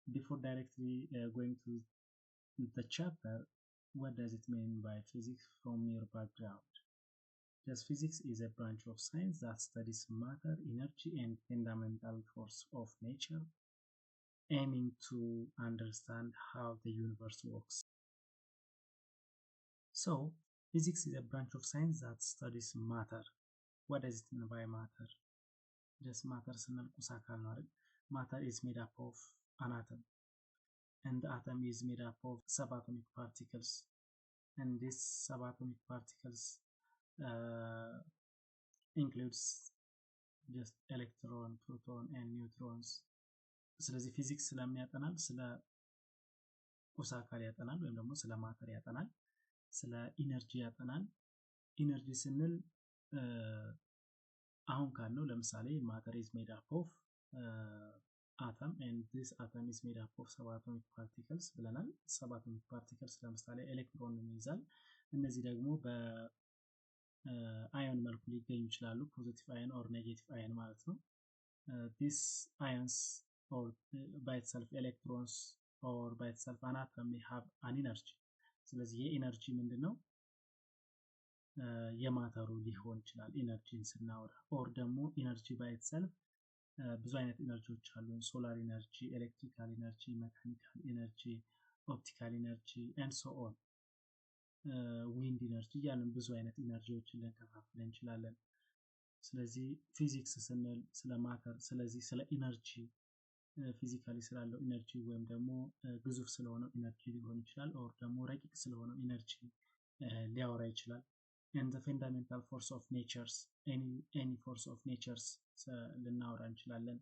Before directly going to the chapter, what does it mean by physics from your background? Just physics is a branch of science that studies matter, energy, and fundamental force of nature, aiming to understand how the universe works. So, physics is a branch of science that studies matter. What does it mean by matter? Just matter ስንል ቁስ አካል ነው አይደል? Matter is made up of an atom, and the atom is made up of subatomic particles, and these subatomic particles includes just electron, proton and neutrons. ስለዚህ ፊዚክስ ስለምን ያጠናል? ስለ ቁስ አካል ያጠናል ወይም ደግሞ ስለ matter ያጠናል፣ ስለ energy ያጠናል። Energy ስንል አሁን ካልነው ለምሳሌ matter is made up of atom and this atom is made up of subatomic particles ብለናል። Subatomic particles ለምሳሌ ኤሌክትሮንን ይይዛል። እነዚህ ደግሞ በ ion መልኩ ሊገኙ ይችላሉ። Positive ion or negative ion ማለት ነው። This ions or by itself electrons or by itself an atom may have an energy። ስለዚህ ይህ energy ምንድን ነው? የ matter ኡ ሊሆን ይችላል energy ን ስናወራ፣ or ደግሞ energy by itself ብዙ አይነት energy ዎች አሉ። Solar energy፣ electrical energy፣ mechanical energy፣ optical energy and so on፣ wind energy እያልን ብዙ አይነት energy ዎችን ልንከፋፍል እንችላለን። ስለዚህ ፊዚክስ ስንል ስለ matter፣ ስለዚህ ስለ energy፣ physically ስላለው energy ወይም ደግሞ ግዙፍ ስለሆነው energy ሊሆን ይችላል፣ or ደግሞ ረቂቅ ስለሆነው energy ሊያወራ ይችላል። And the fundamental force of natures, any force of natures ልናወራ እንችላለን።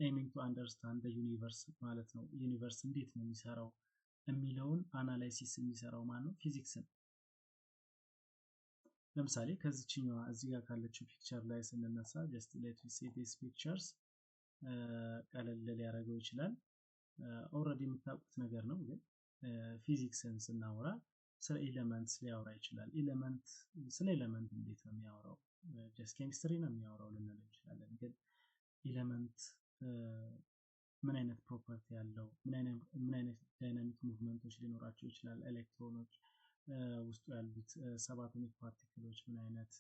Aiming to understand universe ማለት ነው። Universe እንዴት ነው የሚሰራው የሚለውን analysis የሚሰራው ማን ነው? ፊዚክስ ነው። ለምሳሌ ከዚችኛዋ እዚህ ጋር ካለችው picture ላይ ስንነሳ፣ just let we see this pictures፣ ቀለል ሊያደርገው ይችላል። Already የምታውቁት ነገር ነው፣ ግን ፊዚክስን ስናወራ ስለ elements ሊያወራ ይችላል። Element፣ ስለ element እንዴት ነው የሚያወራው? Just ኬሚስትሪ ነው የሚያወራው ልንል እንችላለን። ግን element ምን አይነት property ያለው፣ ምን አይነት dynamic movement ኦች ሊኖራቸው ይችላል፣ ኤሌክትሮኖች ውስጡ ያሉት subatomic particle ኦች ምን አይነት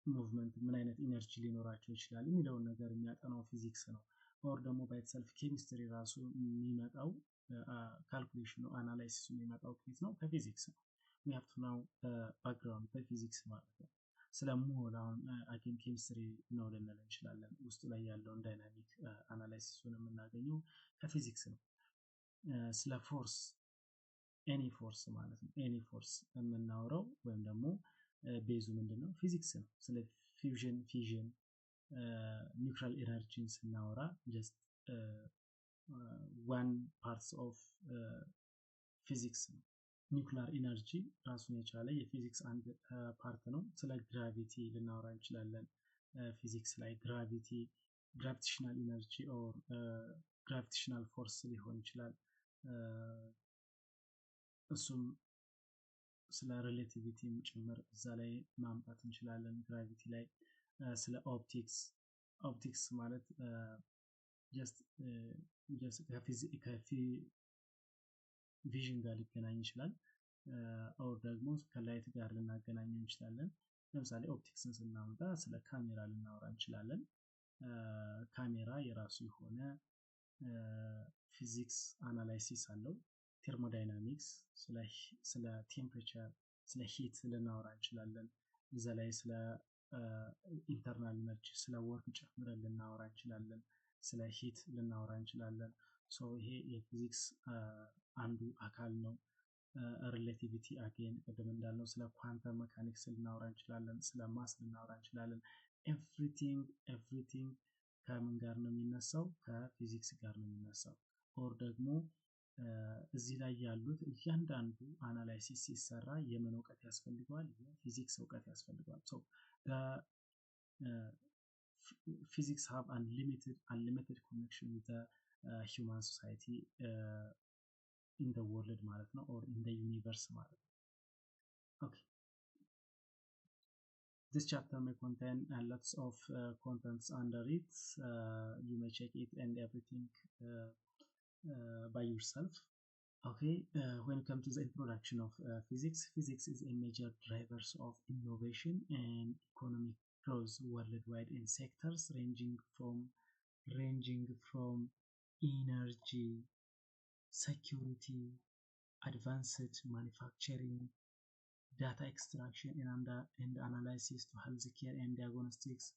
movement፣ ምን አይነት energy ሊኖራቸው ይችላል የሚለውን ነገር የሚያጠናው ፊዚክስ ነው። Or ደግሞ by itself ኬሚስትሪ ራሱ የሚመጣው calculation ኑ analysis ኡ የሚመጣው ከየት ነው? ከፊዚክስ ነው። We have to know background በፊዚክስ ማለት ነው። ስለ ሞል አሁን again ኬሚስትሪ ነው ልንል እንችላለን። ውስጡ ላይ ያለውን dynamic analysis ኡን የምናገኘው ከፊዚክስ ነው። ስለ force፣ any force ማለት ነው። Any force የምናወራው ወይም ደግሞ base ኡ ምንድን ነው? ፊዚክስ ነው። ስለ fusion፣ fission፣ nuclear energy ን ስናወራ just one parts of physics ነው። Nuclear energy ራሱን የቻለ የፊዚክስ አንድ part ነው። ስለ gravity ልናወራ እንችላለን። ፊዚክስ ላይ gravity፣ gravitational energy or gravitational force ሊሆን ይችላል። እሱም ስለ relativity ም ጭምር እዛ ላይ ማምጣት እንችላለን። Gravity ላይ ስለ optics፣ optics ማለት just ከ vision ጋር ሊገናኝ ይችላል። Or ደግሞ ከ light ጋር ልናገናኘው እንችላለን። ለምሳሌ optics ን ስናመጣ ስለ ካሜራ ልናወራ እንችላለን። ካሜራ የራሱ የሆነ ፊዚክስ analysis አለው። Thermodynamics፣ ስለ temperature፣ ስለ heat ልናወራ እንችላለን። እዛ ላይ ስለ internal energy፣ ስለ work ጨምረን ልናወራ እንችላለን። ስለ heat ልናወራ እንችላለን። So ይሄ የፊዚክስ አንዱ አካል ነው። Relativity again ቅድም እንዳልነው ስለ quantum mechanics ልናወራ እንችላለን። ስለ mass ልናወራ እንችላለን። Everything, everything ከምን ጋር ነው የሚነሳው? ከፊዚክስ ጋር ነው የሚነሳው። Or ደግሞ እዚህ ላይ ያሉት እያንዳንዱ analysis ሲሰራ የምን እውቀት ያስፈልገዋል? የፊዚክስ እውቀት ያስፈልገዋል። So physics have unlimited connection with human society in the world ማለት ነው፣ or in the universe ማለት ነው። Okay. This chapter may contain lots of contents under it. You may check it and everything by yourself. Okay, when it comes to the introduction of physics, physics is a major driver of innovation and economic growth worldwide in sectors ranging from energy, security, advanced manufacturing, data extraction and analysis to healthcare and diagnostics,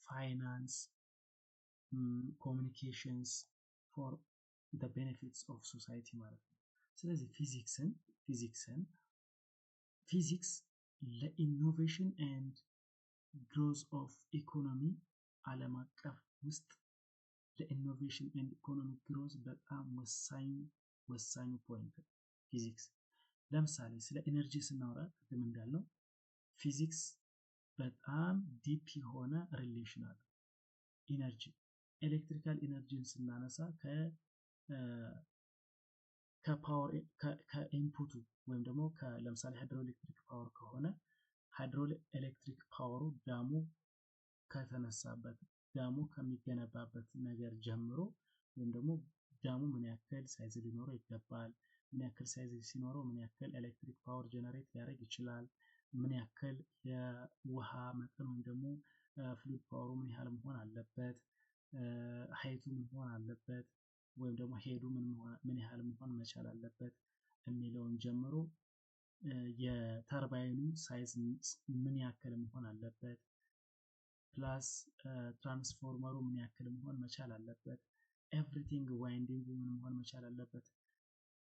finance, communications for the benefits of society ማለት ነው። ስለዚህ ፊዚክስን ፊዚክስ ለ innovation and growth of economy ዓለም አቀፍ ውስጥ ለ innovation and economic growth በጣም ወሳኙ point ነው ፊዚክስ። ለምሳሌ ስለ energy ስናወራ ቅድም እንዳልነው ፊዚክስ በጣም deep የሆነ relation አለው። Energy, electrical energy ን ስናነሳ ከ power ከ input ኡ ወይም ደግሞ ለምሳሌ hydroelectric power ከሆነ hydroelectric power ኡ dam ኡ ከተነሳበት dam ኡ ከሚገነባበት ነገር ጀምሮ ወይም ደግሞ dam ኡ ምን ያክል size ሊኖረው ይገባል፣ ምን ያክል size ሲኖረው ምን ያክል electric power generate ሊያደርግ ይችላል፣ ምን ያክል የውሃ መጠን ወይም ደግሞ flood power ኡ ምን ያህል መሆን አለበት፣ height ኡ ምን መሆን አለበት፣ ወይም ደግሞ head ኡ ምን ያህል መሆን መቻል አለበት የሚለውን ጀምሮ የ turbine ኑ size ምን ያክል መሆን አለበት፣ plus transformer ኡ ምን ያክል መሆን መቻል አለበት፣ everything winding ምን መሆን መቻል አለበት።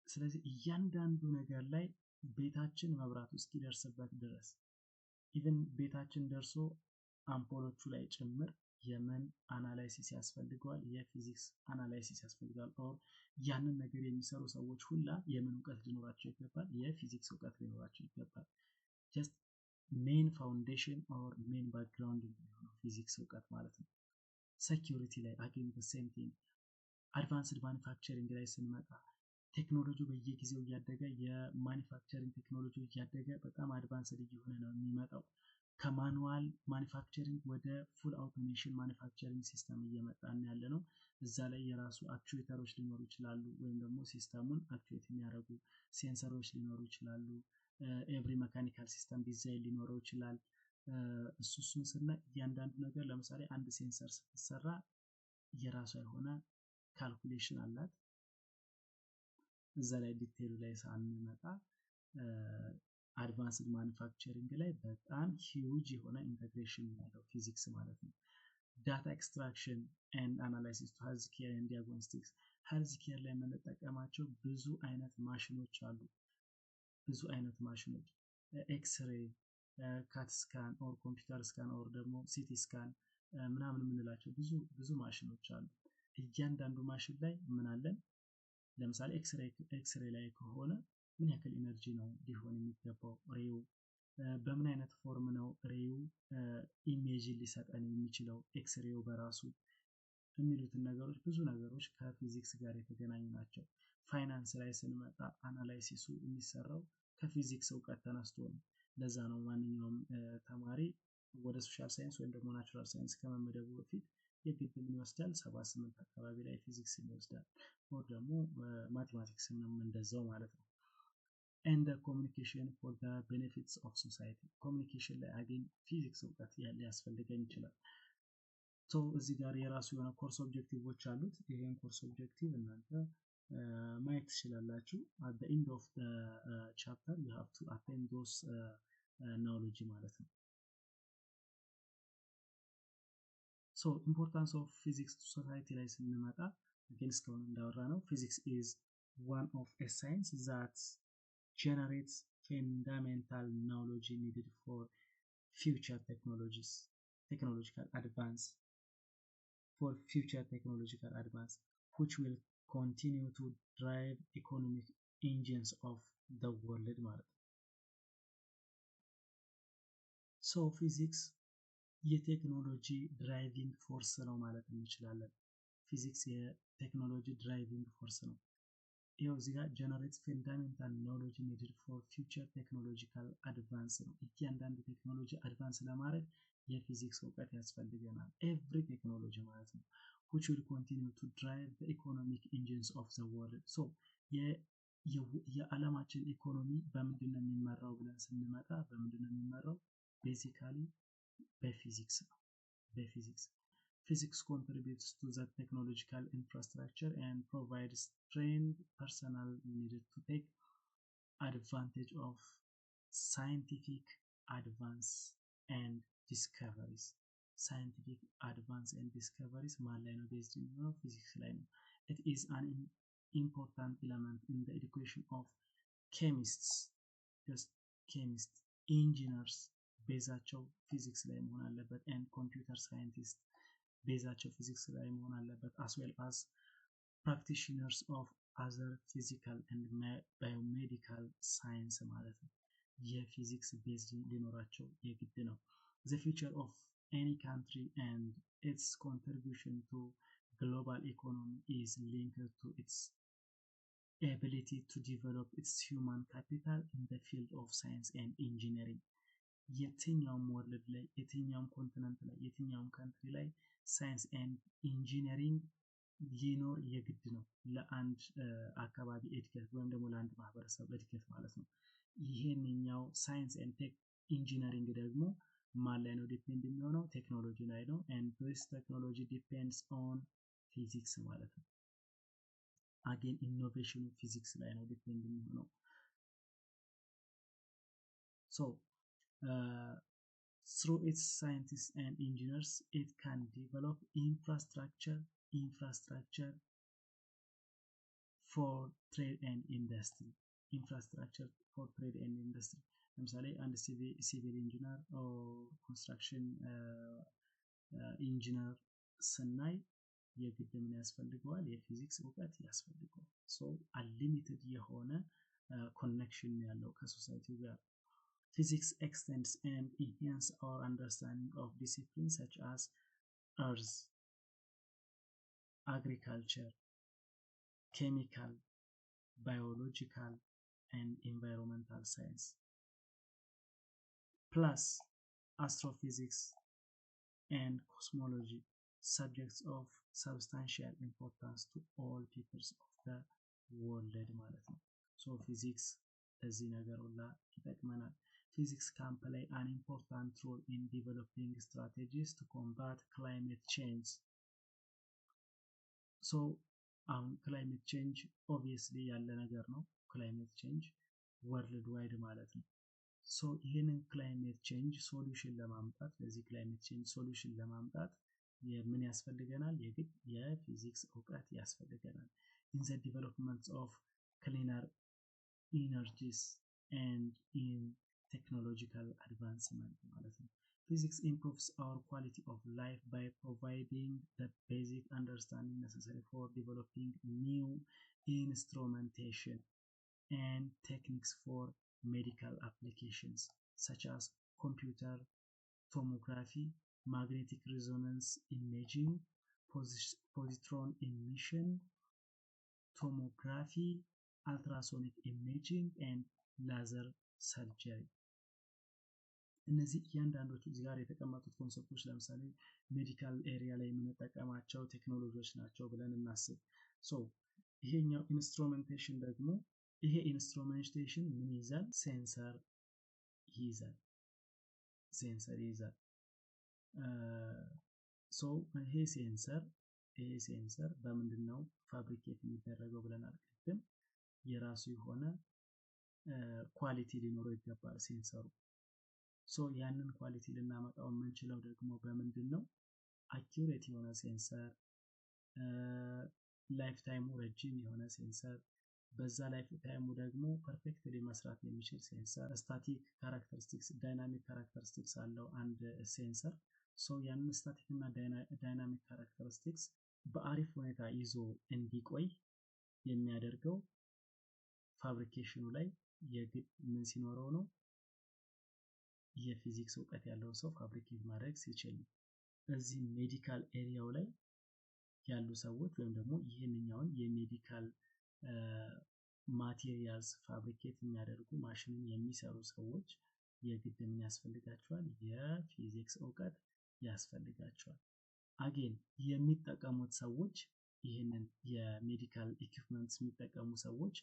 ስለዚህ እያንዳንዱ ነገር ላይ ቤታችን መብራቱ እስኪደርስበት ድረስ even ቤታችን ደርሶ አምፖሎቹ ላይ ጭምር የምን analysis ያስፈልገዋል? የፊዚክስ analysis ያስፈልገዋል። Or ያንን ነገር የሚሰሩ ሰዎች ሁላ የምን እውቀት ሊኖራቸው ይገባል? የፊዚክስ እውቀት ሊኖራቸው ይገባል። Just main foundation or main background የሚሆነው ፊዚክስ እውቀት ማለት ነው። Security ላይ again same thing። Advanced manufacturing ላይ ስንመጣ ቴክኖሎጂ በየጊዜው እያደገ የ manufacturing ቴክኖሎጂ እያደገ በጣም advanced እየሆነ ነው የሚመጣው። ከ manual manufacturing ወደ full automation manufacturing system እየመጣን ያለ ነው። እዛ ላይ የራሱ actuator ኦች ሊኖሩ ይችላሉ፣ ወይም ደግሞ system ኡን actuate የሚያደርጉ sensor ኦች ሊኖሩ ይችላሉ። Every mechanical system design ሊኖረው ይችላል። እሱን ስናይ እያንዳንዱ ነገር ለምሳሌ አንድ sensor ስትሰራ የራሷ የሆነ calculation አላት። እዛ ላይ detail ኡ ላይ ሳንመጣ advanced manufacturing ላይ በጣም huge የሆነ integration ያለው ፊዚክስ ማለት ነው። Data extraction and analysis to healthcare and diagnostics። Healthcare ላይ የምንጠቀማቸው ብዙ አይነት ማሽኖች አሉ። ብዙ አይነት ማሽኖች X-ray፣ CAT scan or computer scan or ደግሞ CT scan ምናምን የምንላቸው ብዙ ብዙ ማሽኖች አሉ። እያንዳንዱ ማሽን ላይ ምን አለን? ለምሳሌ ኤክስሬ ላይ ከሆነ ምን ያክል energy ነው ሊሆን የሚገባው ray ው፣ በምን አይነት form ነው ray ው image ን ሊሰጠን የሚችለው ኤክስሬው በራሱ የሚሉትን ነገሮች ብዙ ነገሮች ከፊዚክስ ጋር የተገናኙ ናቸው። ፋይናንስ ላይ ስንመጣ analysis ኡ የሚሰራው ከፊዚክስ እውቀት ተነስቶ ነው። ለዛ ነው ማንኛውም ተማሪ ወደ social science ወይም ደግሞ natural science ከመመደቡ በፊት የግድ ምን ይወስዳል? 7፣ 8 አካባቢ ላይ ፊዚክስን ይወስዳል። Or ደግሞ mathematics ንም እንደዛው ማለት ነው። And communication for benefits of society። Communication ላይ again ፊዚክስ እውቀት ሊያስፈልገን ይችላል። So እዚህ ጋር የራሱ የሆነ course objective ኦች አሉት። ይህን course objective እናንተ ማየት ትችላላችሁ። At the end of chapter you have to attain those knowledge ማለት ነው። So importance of physics to society ላይ ስንመጣ ግን እስካሁን እንዳወራነው physics is one of a science that generates fundamental knowledge needed for future technologies, technological advance, for future technological advance, which will continue to drive economic engines of the world ማለት ነው። So ፊዚክስ የቴክኖሎጂ driving force ነው ማለት እንችላለን። ፊዚክስ የቴክኖሎጂ driving force ነው። ይኸው እዚህ ጋር generate fundamental knowledge needed for future technological advance ነው። እያንዳንዱ ቴክኖሎጂ advance ለማድረግ የፊዚክስ እውቀት ያስፈልገናል። Every technology ማለት ነው፣ which will continue to drive the economic engines of the world. So የዓለማችን ኢኮኖሚ በምንድን ነው የሚመራው ብለን ስንመጣ፣ በምንድን ነው የሚመራው? Basically በፊዚክስ ነው። በፊዚክስ። Physics contributes to the technological infrastructure and provides trained personnel needed to take advantage of scientific advance and discoveries. Scientific advance and discoveries ማን ላይ ነው based የሚሆነው? ፊዚክስ ላይ ነው። It is an important element in the education of chemists, just chemist, engineers base ኣቸው ፊዚክስ ላይ መሆን አለበት፣ and computer scientist base ኣቸው ፊዚክስ ላይ መሆን አለበት፣ as well as practitioners of other physical and biomedical science ማለት ነው። የፊዚክስ base ሊኖራቸው የግድ ነው። The future of any country and its contribution to global economy is linked to its ability to develop its human capital in the field of science and engineering. የትኛውም world ላይ፣ የትኛውም continent ላይ፣ የትኛውም country ላይ science and engineering ሊኖር የግድ ነው ለአንድ አካባቢ እድገት ወይም ደግሞ ለአንድ ማህበረሰብ እድገት ማለት ነው። ይሄንኛው science and tech engineering ደግሞ ማን ላይ ነው depend የሚሆነው? ቴክኖሎጂ ላይ ነው። And this technology depends on physics ማለት ነው። Again, innovation ኑ ፊዚክስ ላይ ነው depend የሚሆነው። So through its scientists and engineers, it can develop infrastructure for trade and industry, infrastructure for trade and industry. ለምሳሌ አንድ civil engineer፣ construction engineer ስናይ የግድ ምን ያስፈልገዋል? የፊዚክስ እውቀት ያስፈልገዋል። So unlimited የሆነ connection ያለው ከ society ው ጋር። Physics extends and enhance our understanding of disciplines such as earth, agriculture, chemical, biological and environmental science, plus astrophysics and cosmology, subjects of substantial importance to all peoples of the world ማለት ነው። So ፊዚክስ ለዚህ ነገር ሁላ ይጠቅመናል። Physics can play an important role in developing strategies to combat climate change. So አሁን climate change obviously ያለ ነገር ነው። Climate change worldwide ማለት ነው። So ይህንን climate change solution ለማምጣት፣ ለዚህ climate change solution ለማምጣት ምን ያስፈልገናል? የግድ የፊዚክስ እውቀት ያስፈልገናል። In the development of cleaner energies and in technological advancement ማለት ነው። Physics improves our quality of life by providing the basic understanding necessary for developing new instrumentation and techniques for medical applications such as computer tomography, magnetic resonance imaging, positron emission tomography, ultrasonic imaging and laser surgery. እነዚህ እያንዳንዶቹ እዚህ ጋር የተቀመጡት concept ኦች ለምሳሌ medical area ላይ የምንጠቀማቸው ቴክኖሎጂዎች ናቸው ብለን እናስብ። So ይሄኛው instrumentation ደግሞ፣ ይሄ instrumentation ምን ይይዛል? Sensor ይይዛል። Sensor ይይዛል። So ይሄ sensor በምንድን ነው fabricate የሚደረገው ብለናል ቅድም። የራሱ የሆነ quality ሊኖረው ይገባል sensor ኡ። So ያንን quality ልናመጣው የምንችለው ደግሞ በምንድን ነው? Accurate የሆነ sensor፣ life time ኡ ረጅም የሆነ sensor፣ በዛ life time ኡ ደግሞ perfectly መስራት የሚችል sensor፣ static characteristics፣ dynamic characteristics አለው አንድ sensor። So ያንን static እና dynamic characteristics በአሪፍ ሁኔታ ይዞ እንዲቆይ የሚያደርገው fabrication ኑ ላይ የግድ ምን ሲኖረው ነው? የፊዚክስ እውቀት ያለው ሰው fabricate ማድረግ ሲችል ነው። እዚህ medical area ው ላይ ያሉ ሰዎች ወይም ደግሞ ይህንኛውን የ medical Materials fabricate የሚያደርጉ፣ ማሽንን የሚሰሩ ሰዎች የግድ ምን ያስፈልጋቸዋል? የፊዚክስ እውቀት ያስፈልጋቸዋል። Again የሚጠቀሙት ሰዎች፣ ይህንን የ medical equipments የሚጠቀሙ ሰዎች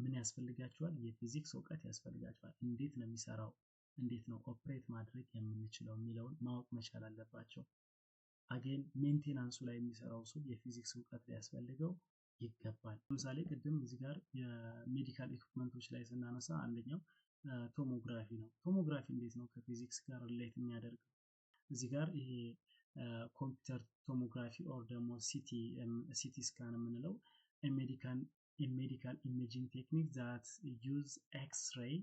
ምን ያስፈልጋቸዋል? የፊዚክስ እውቀት ያስፈልጋቸዋል። እንዴት ነው የሚሰራው፣ እንዴት ነው operate ማድረግ የምንችለው የሚለውን ማወቅ መቻል አለባቸው። Again maintenance ኡ ላይ የሚሰራው ሰው የፊዚክስ እውቀት ሊያስፈልገው ይገባል። ለምሳሌ ቅድም እዚህ ጋር የ medical equipment ኦች ላይ ስናነሳ አንደኛው tomography ነው። Tomography እንዴት ነው ከፊዚክስ ጋር relate የሚያደርገው? እዚህ ጋር ይሄ computer tomography or ደግሞ CT scan የምንለው medical imaging technique that use X-ray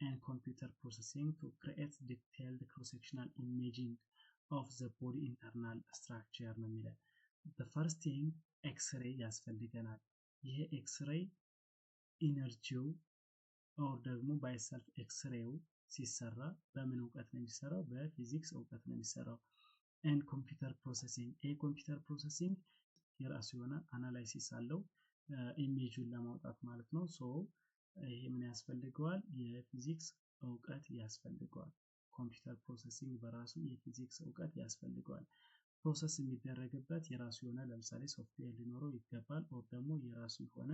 and computer processing to create detailed cross-sectional imaging of the body internal structure ነው የሚለን። The first thing X-ray ያስፈልገናል። ይሄ X-ray energy ው or ደግሞ by itself X-ray ው ሲሰራ በምን እውቀት ነው የሚሰራው? በፊዚክስ እውቀት ነው የሚሰራው። And computer processing፣ ይሄ computer processing የራሱ የሆነ analysis አለው image ኡን ለማውጣት ማለት ነው። So ይሄ ምን ያስፈልገዋል? የፊዚክስ እውቀት ያስፈልገዋል። Computer processing በራሱ የፊዚክስ እውቀት ያስፈልገዋል። Process የሚደረግበት የራሱ የሆነ ለምሳሌ ሶፍትዌር ሊኖረው ይገባል። Or ደግሞ የራሱ የሆነ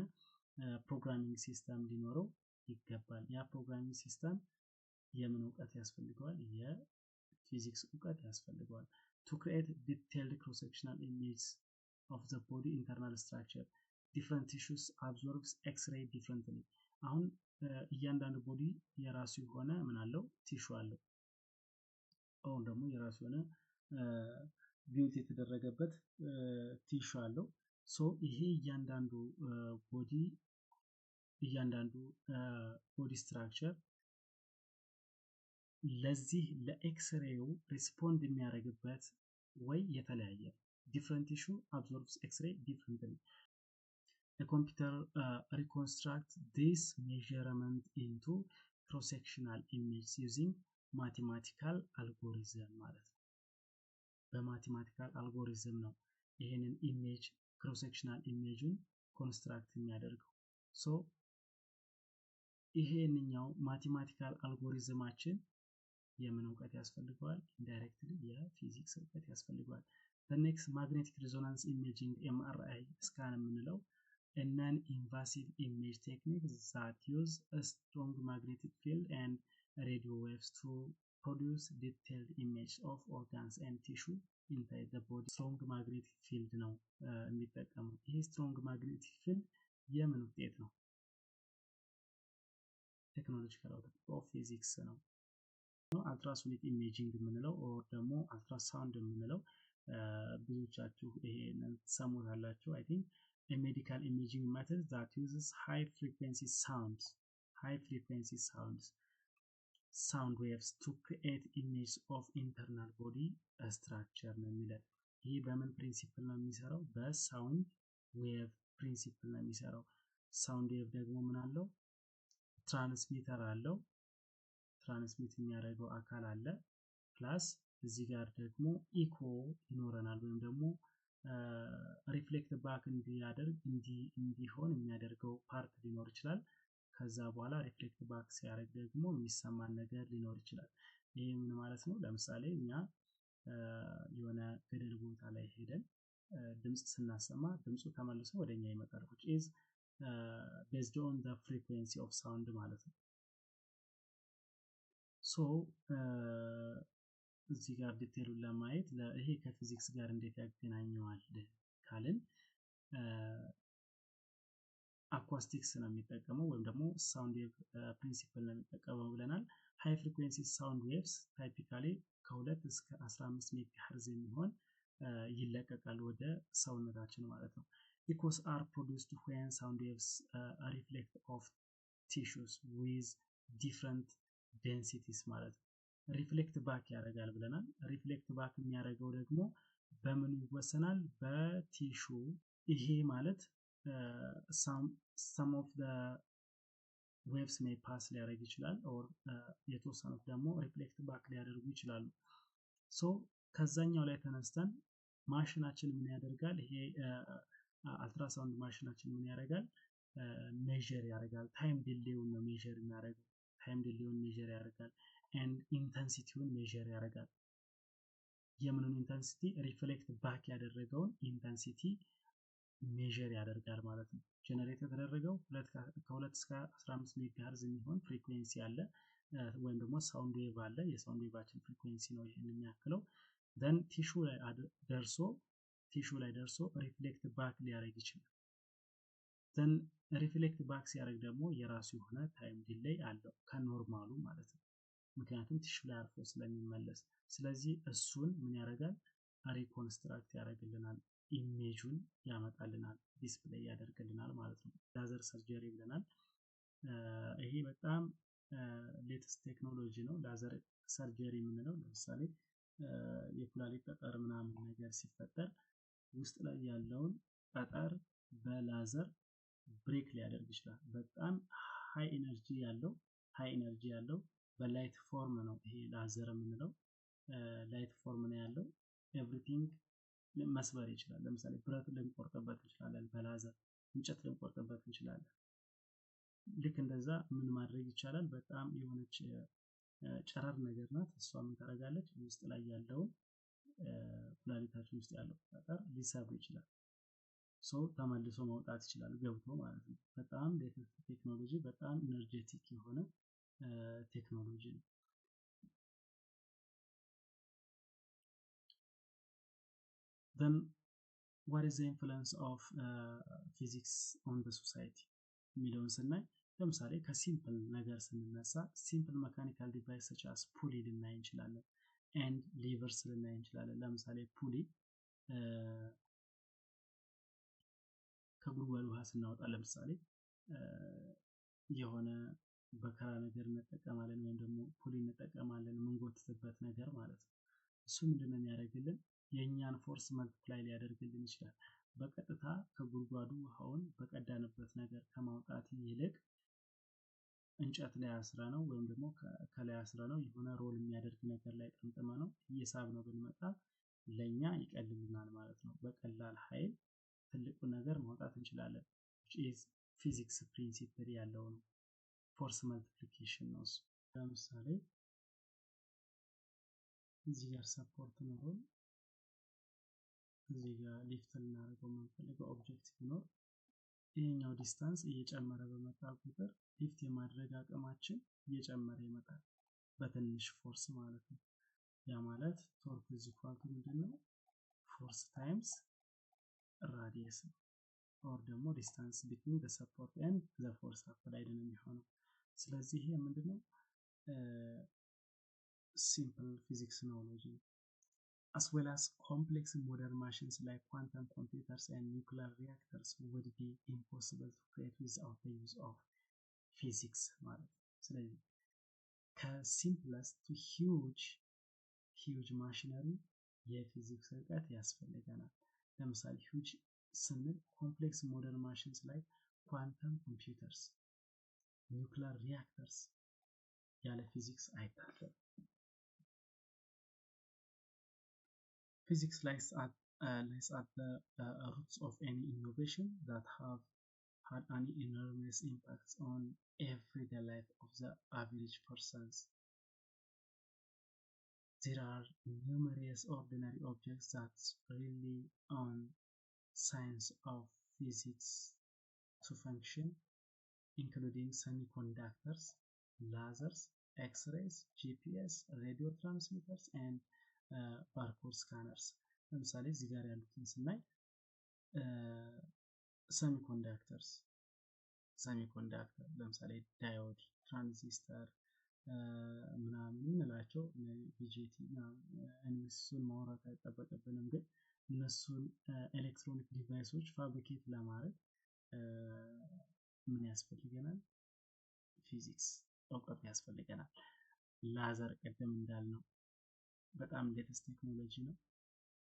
programming system ሊኖረው ይገባል። ያ programming system የምን እውቀት ያስፈልገዋል? የፊዚክስ እውቀት ያስፈልገዋል። To create detailed cross sectional image of the body internal structure, different tissues absorbs X-ray differently። አሁን እያንዳንዱ body የራሱ የሆነ ምን አለው? Tissue አለው። አሁን ደግሞ የራሱ የሆነ built የተደረገበት tissue አለው። So ይሄ እያንዳንዱ body structure ለዚህ ለ X-ray ው respond የሚያደርግበት ወይ የተለያየ ነው። Different tissue absorbs X-ray differently. Computer reconstruct this measurement into cross sectional image using mathematical algorithm ማለት ነው። በ mathematical algorithm ነው ይሄንን image cross sectional image ኡን construct የሚያደርገው። So ይሄንኛው mathematical algorithm ኣችን የምን እውቀት ያስፈልገዋል? Indirectly የፊዚክስ እውቀት ያስፈልገዋል። Next, magnetic resonance imaging, MRI scan የምንለው non invasive image technique that use strong magnetic field and radio waves to produce detailed image of organs and tissue inside the body። Strong magnetic field ነው የሚጠቀመው። ይሄ strong magnetic field የምን ውጤት ነው? Technological output of physics ነው። Ultrasonic imaging የምንለው or ደግሞ አልትራሳውንድ የምንለው፣ ብዙዎቻችሁ ይሄንን ትሰሙታላችሁ። I think medical imaging method that uses high frequency sounds, sound waves to create image of internal body structure ነው የሚለን። ይህ በምን principle ነው የሚሰራው? በ sound wave principle ነው የሚሰራው። Sound wave ደግሞ ምን አለው? Transmitter አለው። Transmit የሚያደርገው አካል አለ። Plus እዚህ ጋር ደግሞ echo ይኖረናል ወይም ደግሞ reflect back እንዲያደርግ እንዲሆን የሚያደርገው part ሊኖር ይችላል። ከዛ በኋላ reflect back ሲያደርግ ደግሞ የሚሰማን ነገር ሊኖር ይችላል። ይሄ ምን ማለት ነው? ለምሳሌ እኛ የሆነ ገደል ቦታ ላይ ሄደን ድምፅ ስናሰማ ድምፁ ተመልሶ ወደ እኛ ይመጣል፣ which is based on the frequency of sound ማለት ነው። So እዚህ ጋር detail ኡን ለማየት ይሄ ከፊዚክስ ጋር እንዴት ያገናኘዋል ካልን acoustics ነው የሚጠቀመው ወይም ደግሞ sound wave principle ነው የሚጠቀመው ብለናል። High frequency sound waves typically ከ2 እስከ 15 ሜጋ ሄርዝ የሚሆን ይለቀቃል ወደ ሰውነታችን ማለት ነው። Echoes are produced when sound waves reflect off tissues with different densities ማለት ነው። Reflect back ያደርጋል ብለናል። Reflect back የሚያደርገው ደግሞ በምኑ ይወሰናል? በ tissue። ይሄ ማለት some of waves may pass ሊያደርግ ይችላል or የተወሰኑት ደግሞ reflect back ሊያደርጉ ይችላሉ። So ከዛኛው ላይ ተነስተን ማሽናችን ምን ያደርጋል? ይሄ አልትራሳውንድ ማሽናችን ምን ያደርጋል? Measure ያደርጋል። Time delay ውን ነው measure የሚያደርገው። Time delay ውን measure ያደርጋል and intensity ውን measure ያደርጋል። የምኑን intensity? Reflect back ያደረገውን intensity measure ያደርጋል ማለት ነው። Generate የተደረገው ከ2 እስከ 15 ሜጋሄርዝ የሚሆን frequency አለ ወይም ደግሞ sound wave አለ። የ sound wave ኣችን frequency ነው ይህን የሚያክለው። Then tissue ላይ ደርሶ reflect back ሊያደርግ ይችላል። Then reflect back ሲያደርግ ደግሞ የራሱ የሆነ time delay አለው ከ normal ኡ ማለት ነው። ምክንያቱም tissue ላይ አርፎ ስለሚመለስ። ስለዚህ እሱን ምን ያደርጋል? Reconstruct ያደርግልናል፣ image ኡን ያመጣልናል፣ display ያደርግልናል ማለት ነው። Laser surgery ብለናል። ይሄ በጣም latest technology ነው። Laser surgery የምንለው ለምሳሌ የኩላሊት ጠጠር ምናምን ነገር ሲፈጠር ውስጥ ላይ ያለውን ጠጠር በ laser break ሊያደርግ ይችላል። በጣም high energy ያለው በ light form ነው። ይሄ ላዘር የምንለው light form ነው ያለው። Everything መስበር ይችላል። ለምሳሌ ብረት ልንቆርጥበት እንችላለን፣ በላዘር እንጨት ልንቆርጥበት እንችላለን። ልክ እንደዛ ምን ማድረግ ይቻላል? በጣም የሆነች ጨረር ነገር ናት። እሷ ምን ታደርጋለች? ውስጥ ላይ ያለውን ኩላሊታችን ውስጥ ያለው ጠጠር ሊሰብር ይችላል። So ተመልሶ መውጣት ይችላል ገብቶ ማለት ነው። በጣም latest technology፣ በጣም energetic የሆነ ቴክኖሎጂ ነው። Then what is the influence of physics on the society የሚለውን ስናይ ለምሳሌ ከ simple ነገር ስንነሳ simple mechanical device such as pulley ልናይ እንችላለን and levers ልናይ እንችላለን። ለምሳሌ pulley ከጉድጓድ ውሃ ስናወጣ ለምሳሌ የሆነ በከራ ነገር እንጠቀማለን ወይም ደግሞ pulley እንጠቀማለን፣ የምንጎትትበት ነገር ማለት ነው። እሱ ምንድነው የሚያደርግልን? የእኛን force multiply ሊያደርግልን ይችላል። በቀጥታ ከጉድጓዱ ውሃውን በቀዳንበት ነገር ከማውጣት ይልቅ እንጨት ላይ አስረነው ወይም ደግሞ ከላይ አስረነው የሆነ roll የሚያደርግ ነገር ላይ ጠምጥመነው እየሳብነው ብንመጣ ለእኛ ይቀልልናል ማለት ነው። በቀላል ኃይል ትልቁን ነገር ማውጣት እንችላለን። Physics principle ያለው ነው። Force multiplication ነው እሱ። ለምሳሌ እዚህ ጋር support ኖሮን እዚህ ጋር ሊፍት ልናደርገው የምንፈልገው object ቢኖር ይሄኛው distance እየጨመረ በመጣ ቁጥር ሊፍት የማድረግ አቅማችን እየጨመረ ይመጣል፣ በትንሽ force ማለት ነው። ያ ማለት torque is equal to ምንድን ነው? Force times radius ነው። Or ደግሞ distance between the support and the force applied ነው የሚሆነው። ስለዚህ ይሄ ምንድነው? Simple physics knowledge ነው። As well as complex modern machines like quantum computers and nuclear reactors would be impossible to create without the use of physics ማለት ነው። ስለዚህ ከ simplest to huge huge machinery የፊዚክስ እውቀት ያስፈልገናል። ለምሳሌ huge ስንል complex modern machines like quantum computers፣ nuclear reactors ያለ ፊዚክስ አይታሰብም። Physics lies at the roots of any innovation that have had an enormous impact on everyday life of the average persons. There are numerous ordinary objects that rely on science of physics to function, including semiconductors, lasers, X-rays, GPS, radio transmitters, and barcode scanners። ለምሳሌ እዚህ ጋር ያሉትን ስናይ semiconductor ለምሳሌ diode፣ transistor ምናምን የምንላቸው BJT እሱን ማውራት አይጠበቅብንም፣ ግን እነሱን electronic device ኦች fabricate ለማድረግ ምን ያስፈልገናል? ፊዚክስ እውቀቱ ያስፈልገናል። ላዘር ቅድም እንዳልነው በጣም latest technology ነው።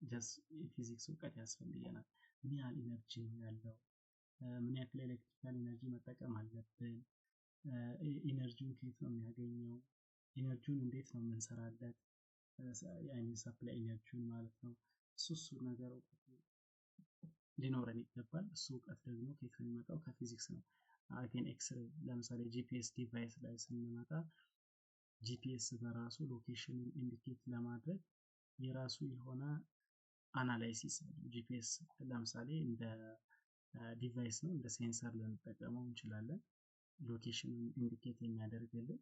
Just የፊዚክስ እውቀት ያስፈልገናል። ምን ያህል energy ነው ያለው? ምን ያክል electrical energy መጠቀም አለብን? Energy ውን ከየት ነው የሚያገኘው? Energy ውን እንዴት ነው የምንሰራለት? I mean supply energy ውን ማለት ነው። እሱ ነገር እውቀቱ ሊኖረን ይገባል። እሱ እውቀት ደግሞ ከየት ነው የሚመጣው? ከፊዚክስ ነው። Again x-ray፣ ለምሳሌ GPS device ላይ ስንመጣ GPS በራሱ location ን indicate ለማድረግ የራሱ የሆነ analysis አለው። GPS ለምሳሌ እንደ device ነው፣ እንደ sensor ልንጠቀመው እንችላለን። Location ን indicate የሚያደርግልን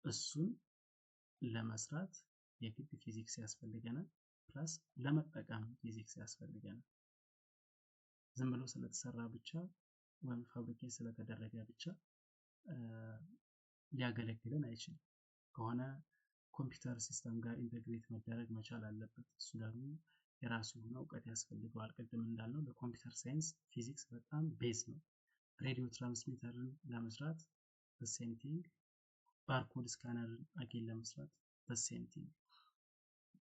እሱን ለመስራት የግድ ፊዚክስ ያስፈልገናል። Plus ለመጠቀም ፊዚክስ ያስፈልገናል። ዝም ብሎ ስለተሰራ ብቻ ወይም fabricate ስለተደረገ ብቻ ሊያገለግለን አይችልም። ከሆነ computer system ጋር integrate መደረግ መቻል አለበት። እሱ ደግሞ የራሱ የሆነ እውቀት ያስፈልገዋል። ቅድም እንዳልነው ለ computer science ፊዚክስ በጣም base ነው። Radio transmitter ን ለመስራት same thing፣ barcode scanner ን again ለመስራት same thing፣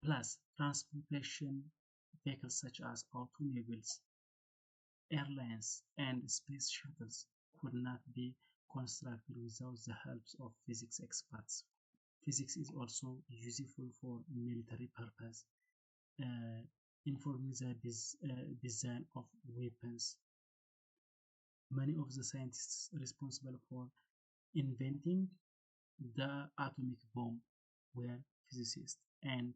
plus transportation vehicles such as automobiles, airlines and space shuttles could not be constructed without the help of physics experts. Physics is also useful for military purpose, informing the design of weapons. Many of the scientists responsible for inventing the atomic bomb were physicists, and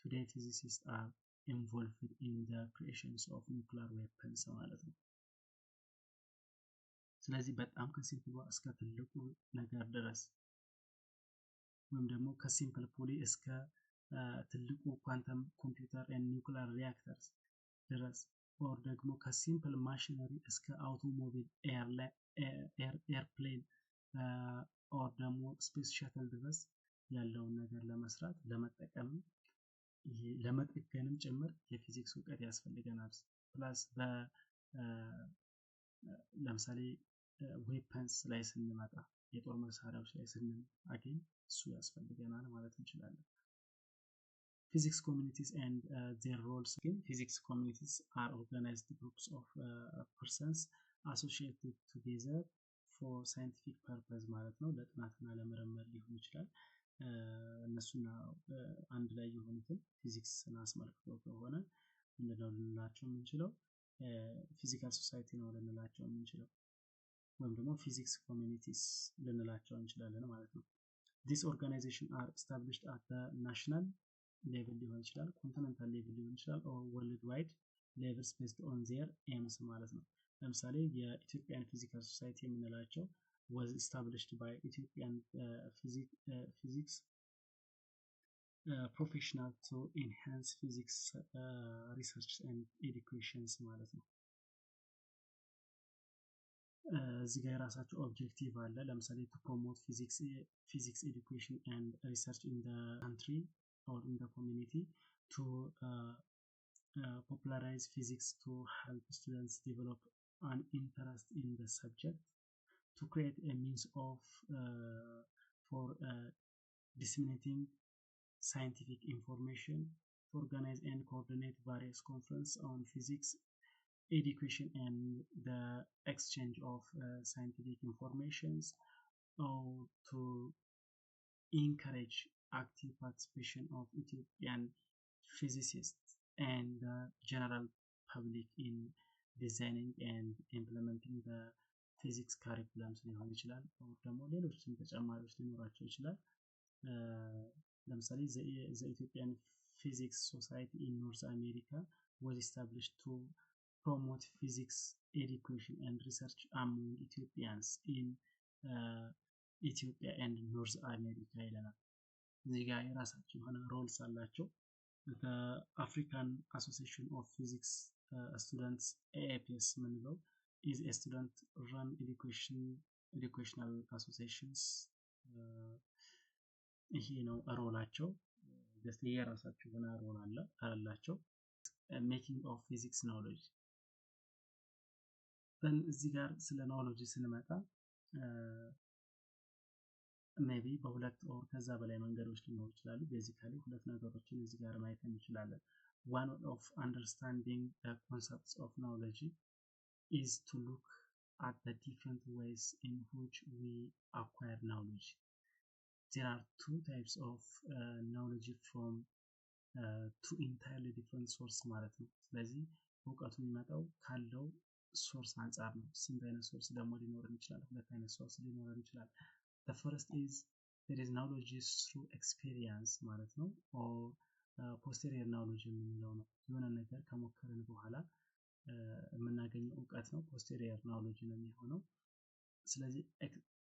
today physicists are involved in the creations of nuclear weapons ማለት ነው። ስለዚህ በጣም ከ simple እስከ ትልቁ ነገር ድረስ ወይም ደግሞ ከ simple pulley እስከ ትልቁ quantum computer nuclear reactors ድረስ or ደግሞ ከ simple machinery እስከ automobile፣ airplane or ደግሞ space shuttle ድረስ ያለውን ነገር ለመስራት፣ ለመጠቀምም ለመጠገንም ጭምር የፊዚክስ እውቀት ያስፈልገናል። Plus ለምሳሌ weapons ላይ ስንመጣ፣ የጦር መሳሪያዎች ላይ ስናገኝ እሱ ያስፈልገናል ማለት እንችላለን። Physics communities and their roles ግን physics communities are organized groups of persons associated together for scientific purpose ማለት ነው። ለጥናትና ለምርምር ሊሆን ይችላል። እነሱና አንድ ላይ የሆኑትን ፊዚክስን አስመልክቶ ከሆነ ምንድነው ልንላቸው የምንችለው? Physical society ነው ልንላቸው የምንችለው ወይም ደግሞ physics communities ልንላቸው እንችላለን ማለት ነው። This organization are established at national level ሊሆን ይችላል፣ continental level ሊሆን ይችላል፣ or worldwide levels based on their aims ማለት ነው። ለምሳሌ የ Ethiopian Physical Society የምንላቸው was established by Ethiopian physics professional to enhance physics research and educations ማለት ነው። እዚህ ጋር የራሳቸው objective አለ። ለምሳሌ to promote physics education and research in country or in community, to popularize physics, to help students develop an interest in the subject, to create a means of for disseminating scientific information, to organize and coordinate various conferences on physics education and the exchange of scientific informations, or to encourage active participation of Ethiopian physicists and the general public in designing and implementing the physics curriculums ሊሆን ይችላል። ደግሞ ሌሎችም ተጨማሪዎች ሊኖራቸው ይችላል። ለምሳሌ the Ethiopian Physics Society in North America was established to promote physics education and research among Ethiopians in Ethiopia and North America ይለናል። እዚህ ጋር የራሳቸው የሆነ roles አላቸው። African Association of Physics Students፣ AAPS የምንለው is a student run educational associations። ይሄ ነው role ኣቸው። Just የራሳቸው የሆነ role አላቸው። Making of physics knowledge። እዚህ ጋር ስለ knowledge ስንመጣ maybe በሁለት or ከዛ በላይ መንገዶች ሊኖሩ ይችላሉ። Basically ሁለት ነገሮችን እዚህ ጋር ማየት እንችላለን። One of understanding concepts of knowledge is to look at the different ways in which we acquire knowledge. There are two types of knowledge from two entirely different source ማለት ነው። ስለዚህ እውቀቱ የሚመጣው ካለው source አንጻር ነው። ስንት አይነት source ደግሞ ሊኖረን ይችላል? ሁለት አይነት source ሊኖረን ይችላል። The first is there is knowledge through experience ማለት ነው። Or posterior knowledge የምንለው ነው። የሆነ ነገር ከሞከርን በኋላ የምናገኘው እውቀት ነው። Posterior knowledge ነው የሚሆነው። ስለዚህ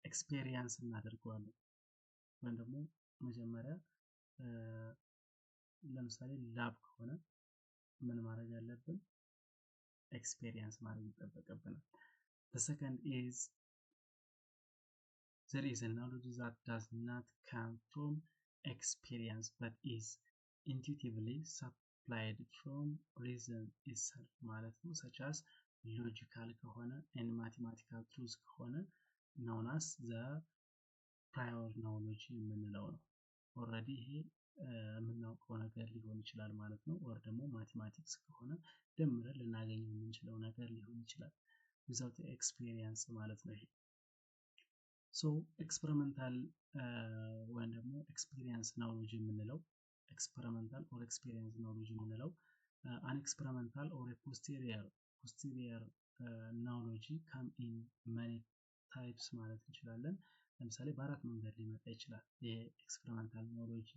experience እናደርገዋለን ወይም ደግሞ መጀመሪያ ለምሳሌ lab ከሆነ ምን ማድረግ ያለብን? Experience ማድረግ ይጠበቅብናል። The second is there is a knowledge that does not come from experience but is intuitively supplied from reason itself ማለት ነው። Such as logical ከሆነ and mathematical truth ከሆነ known as the prior knowledge የምንለው ነው። Already ይሄ የምናውቀው ነገር ሊሆን ይችላል ማለት ነው። Or ደግሞ mathematics ከሆነ ደምረን ልናገኘው የምንችለው ነገር ሊሆን ይችላል። Without experience ማለት ነው ይሄ። So experimental ወይም ደግሞ experience knowledge የምንለው፣ experimental or experience knowledge የምንለው፣ an experimental or posterior knowledge come in many types ማለት እንችላለን። ለምሳሌ በአራት መንገድ ሊመጣ ይችላል የ experimental knowledge።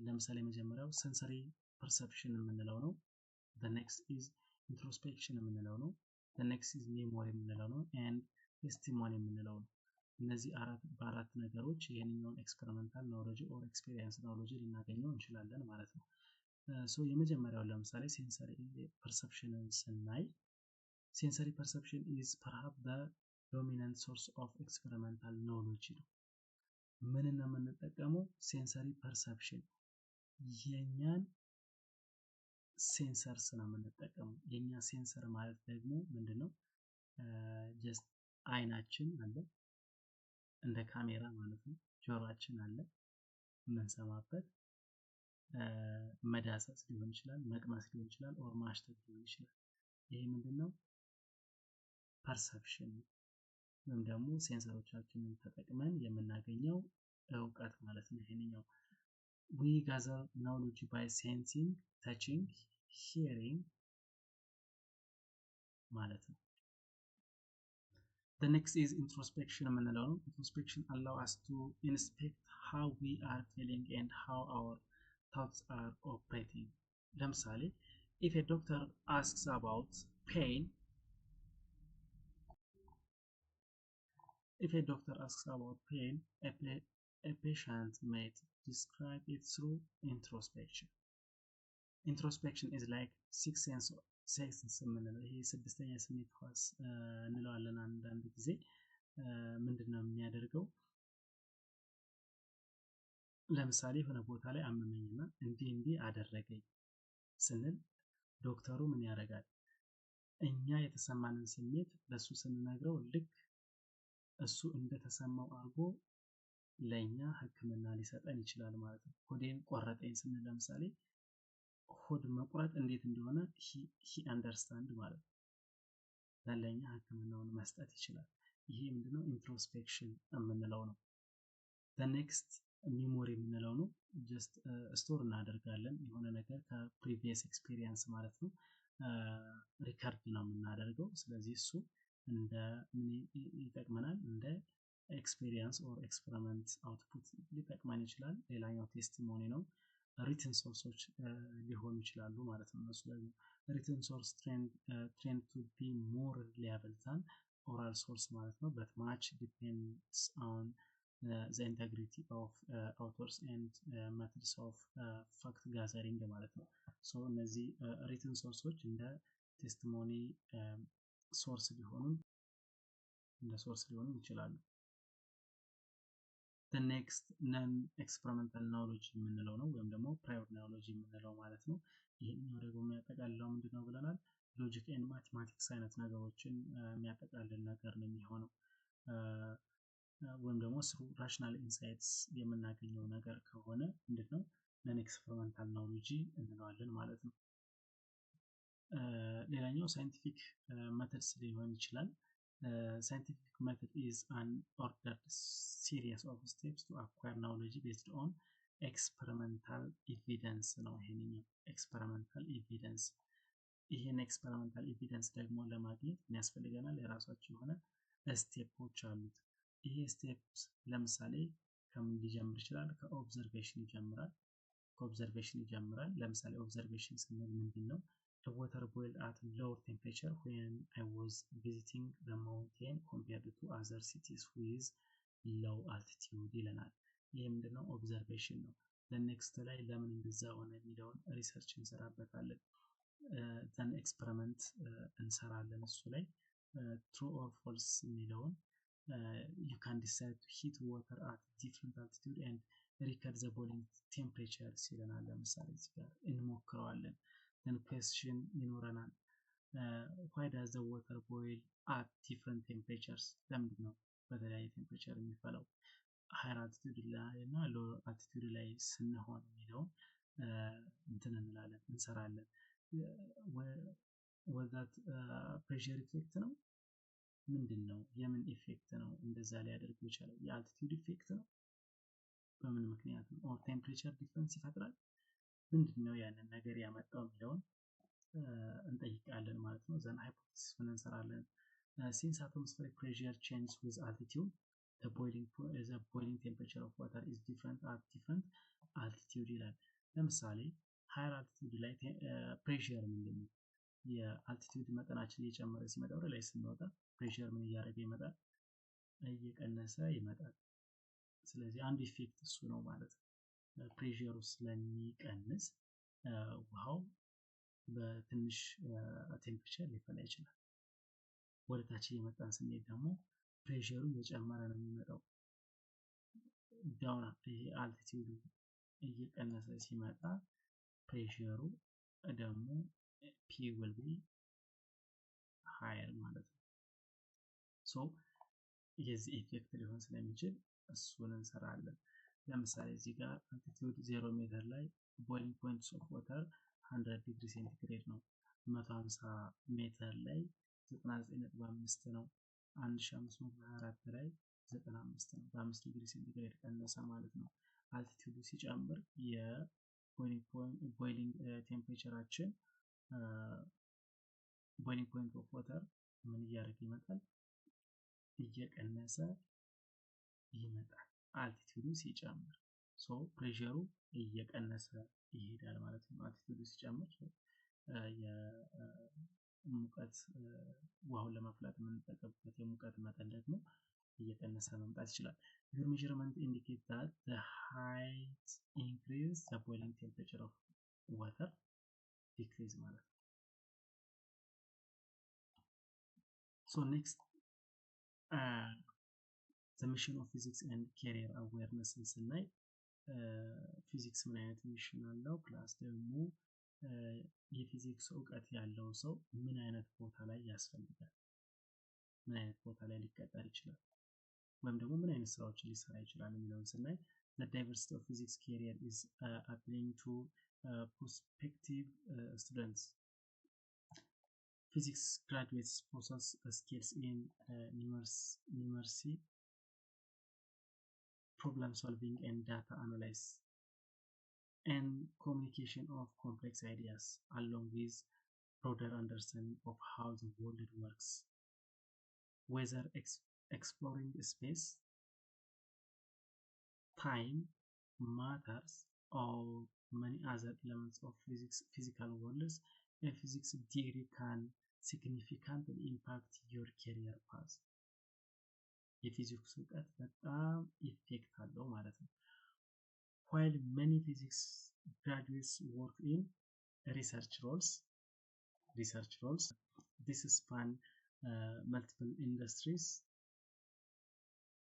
ለምሳሌ መጀመሪያው sensory perception የምንለው ነው። Next is introspection የምንለው ነው። Next is memory የምንለው ነው። And testimony የምንለው ነው። እነዚህ አራት በአራት ነገሮች ይህንኛውን experimental knowledge or experience knowledge ልናገኘው እንችላለን ማለት ነው። So የመጀመሪያውን ለምሳሌ sensory perception ን ስናይ፣ sensory perception is perhaps the dominant source of experimental knowledge ነው። ምን ነው የምንጠቀመው? Sensory perception፣ የእኛን sensors ነው የምንጠቀመው። የእኛ sensor ማለት ደግሞ ምንድን ነው? Just አይናችን አለ፣ እንደ ካሜራ ማለት ነው። ጆሮአችን አለ የምንሰማበት፣ መዳሰስ ሊሆን ይችላል፣ መቅመስ ሊሆን ይችላል፣ or ማሽተት ሊሆን ይችላል። ይሄ ምንድን ነው? Perception ወይም ደግሞ sensor ኦቻችንን ተጠቅመን የምናገኘው እውቀት ማለት ነው። ይሄንኛው we gather knowledge by sensing, touching, hearing ማለት ነው። The next is introspection የምንለው ነው። Introspection allow us to inspect how we are feeling and how our thoughts are operating። ለምሳሌ if a doctor asks about pain if a doctor asks about pain, a patient might describe it through introspection. Introspection is like six sense የምንለው፣ ይሄ ስድስተኛ ስሜት ህዋስ እንለዋለን አንዳንድ ጊዜ። ምንድን ነው የሚያደርገው? ለምሳሌ የሆነ ቦታ ላይ አመመኝና እንዲህ እንዲህ አደረገኝ ስንል ዶክተሩ ምን ያደርጋል? እኛ የተሰማንን ስሜት ለእሱ ስንነግረው ልክ እሱ እንደተሰማው አድርጎ ለእኛ ሕክምና ሊሰጠን ይችላል ማለት ነው። ሆዴን ቆረጠኝ ስንል ለምሳሌ ሆድ መቁረጥ እንዴት እንደሆነ he understand ማለት ነው። ለእኛ ሕክምናውን መስጠት ይችላል። ይሄ ምንድነው? Introspection የምንለው ነው። Next memory የምንለው ነው። Just store እናደርጋለን የሆነ ነገር ከ previous experience ማለት ነው። Record ነው የምናደርገው። ስለዚህ እሱ እንደ ምን ይጠቅመናል? እንደ experience or experiment output ሊጠቅመን ይችላል። ሌላኛው testimony ነው። Written source ኦች ሊሆኑ ይችላሉ ማለት ነው። እነሱ ደግሞ written source tend to be more reliable than oral source ማለት ነው። But much depends on the integrity of authors and methods of fact gathering ማለት ነው። So እነዚህ written source ኦች እንደ testimony source ሊሆኑ፣ እንደ source ሊሆኑ ይችላሉ። Next non experimental knowledge የምንለው ነው ወይም ደግሞ prior knowledge የምንለው ማለት ነው። ይህኛው ደግሞ የሚያጠቃልለው ምንድን ነው ብለናል? Logic and mathematics አይነት ነገሮችን የሚያጠቃልል ነገር ነው የሚሆነው። ወይም ደግሞ through rational insights የምናገኘው ነገር ከሆነ ምንድን ነው? Non experimental knowledge እንለዋለን ማለት ነው። ሌላኛው scientific methods ሊሆን ይችላል። Scientific method is an ordered series of steps to acquire knowledge based on experimental evidence ነው። ይሄንኛው experimental evidence ይህን experimental evidence ደግሞ ለማግኘት ምን ያስፈልገናል? የራሳቸው የሆነ step ኦች አሉት። ይሄ steps ለምሳሌ ከምን ሊጀምር ይችላል? ከ observation ይጀምራል። ከ observation ይጀምራል። ለምሳሌ observation ስንል ምንድን ነው? Water boiled at lower temperature when I was visiting the mountain compared to other cities with low altitude ይለናል። ይህ ምንድነው? Observation ነው። Next ላይ ለምን እንደዛ ሆነ የሚለውን research እንሰራበታለን። Then experiment እንሰራለን። እሱ ላይ true or false የሚለውን you can decide to heat water at different altitude and record the boiling temperatures ይለናል። ለምሳሌ እዚህ ጋር እንሞክረዋለን። Then question ይኖረናል። Why does the water boil at different temperatures? ለምንድን ነው በተለያየ temperature የሚፈላው? Higher altitude ላይ እና lower altitude ላይ ስንሆን የሚለውን እንትን እንላለን፣ እንሰራለን። Was that pressure effect ነው? ምንድን ነው? የምን effect ነው እንደዛ ሊያደርጉ የቻለው? የ altitude effect ነው? በምን ምክንያት ነው? Or temperature difference ይፈጥራል? ምንድን ነው ያንን ነገር ያመጣው የሚለውን እንጠይቃለን ማለት ነው። Then hypothesis እንሰራለን። Since atmospheric pressure changes with altitude, the boiling temperature of water is different at different altitude ይላል። ለምሳሌ higher altitude ላይ pressure ምንድን ነው? የ altitude መጠናችን እየጨመረ ሲመጣ፣ ወደ ላይ ስንወጣ pressure ምን እያደረገ ይመጣል? እየቀነሰ ይመጣል። ስለዚህ አንዱ effect እሱ ነው ማለት ነው። Pressure ኡ ስለሚቀንስ ውሃው በትንሽ temperature ሊፈላ ይችላል። ወደ ታች እየመጣን ስንሄድ ደግሞ pressure ኡ እየጨመረ ነው የሚመጣው። Down ይሄ altitude ኡ እየቀነሰ ሲመጣ pressure ኡ ደግሞ P will be higher ማለት ነው። So የዚህ effect ሊሆን ስለሚችል እሱን እንሰራለን። ለምሳሌ እዚህ ጋር altitude 0 ሜትር ላይ boiling points of water 100 ዲግሪ ሴንቲግሬድ ነው። 150 ሜትር ላይ 99.5 ነው። 1524 ላይ 95 ነው። በ5 ዲግሪ ሴንቲግሬድ ቀነሰ ማለት ነው። Altitude ኡ ሲጨምር የ boiling temperature ኣችን፣ boiling point of water ምን እያደረገ ይመጣል? እየቀነሰ ይመጣል። Altitude ኡ ሲጨምር so pressure ኡ እየቀነሰ ይሄዳል ማለት ነው። Altitude ኡ ሲጨምር የሙቀት ውሃውን ለማፍላት የምንጠቀምበት የሙቀት መጠን ደግሞ እየቀነሰ መምጣት ይችላል። Your measurement indicate that the height increase, the boiling temperature of water decrease ማለት ነው። So next, the mission of physics and career awareness ን ስናይ ፊዚክስ ምን አይነት mission አለው፣ plus ደግሞ የፊዚክስ እውቀት ያለው ሰው ምን አይነት ቦታ ላይ ያስፈልጋል፣ ምን አይነት ቦታ ላይ ሊቀጠር ይችላል፣ ወይም ደግሞ ምን አይነት ስራዎችን ሊሰራ ይችላል የሚለውን ስናይ the diversity of physics career is appealing to prospective students. Physics graduates possess skills in numeracy, problem solving and data analysis and communication of complex ideas, along with broader understanding of how the world works. Whether exploring space, time, matters, or many other elements of physics, physical worlds, a physics degree can significantly impact your career path. የፊዚክስ እውቀት በጣም effect አለው ማለት ነው። While many physics graduates work in research roles, this span multiple industries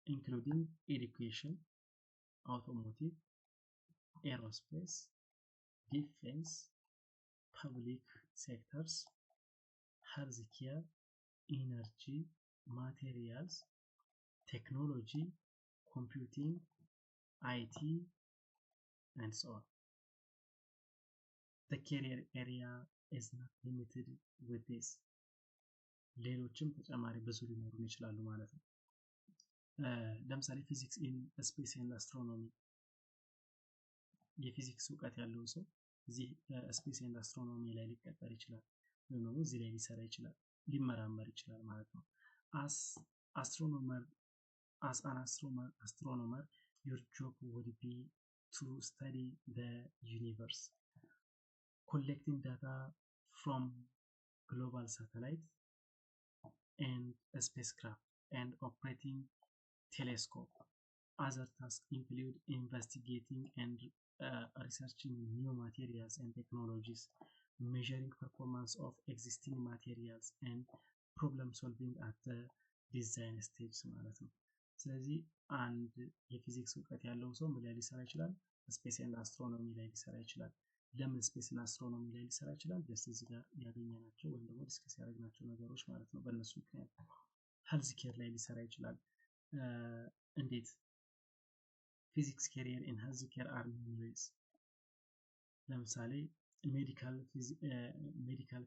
including education, automotive, aerospace, defense, public sectors, healthcare, energy, materials, technology, computing, IT, and so on. The career area is not limited with this. ሌሎችም ተጨማሪ ብዙ ሊኖሩን ይችላሉ ማለት ነው። ለምሳሌ physics in space and astronomy፣ የፊዚክስ እውቀት ያለው ሰው እዚህ space and astronomy ላይ ሊቀጠር ይችላል። ወይም ደግሞ እዚህ ላይ ሊሰራ ይችላል፣ ሊመራመር ይችላል ማለት ነው። As astronomer as an astronomer, your job would be to study the universe, collecting data from global satellite and spacecraft and operating telescope. Other tasks include investigating and researching new materials and technologies, measuring performance of existing materials and problem solving at the design stage ማለት ነው። ስለዚህ አንድ የፊዚክስ እውቀት ያለው ሰው ምን ላይ ሊሰራ ይችላል? Space and astronomy ላይ ሊሰራ ይችላል። ለምን space እና astronomy ላይ ሊሰራ ይችላል? Just እዚህ ጋር ያገኘናቸው ወይም ደግሞ discuss ያደረግናቸው ነገሮች ማለት ነው። በእነሱ ምክንያት health care ላይ ሊሰራ ይችላል። እንዴት? Physics career in health care are numerous። ለምሳሌ medical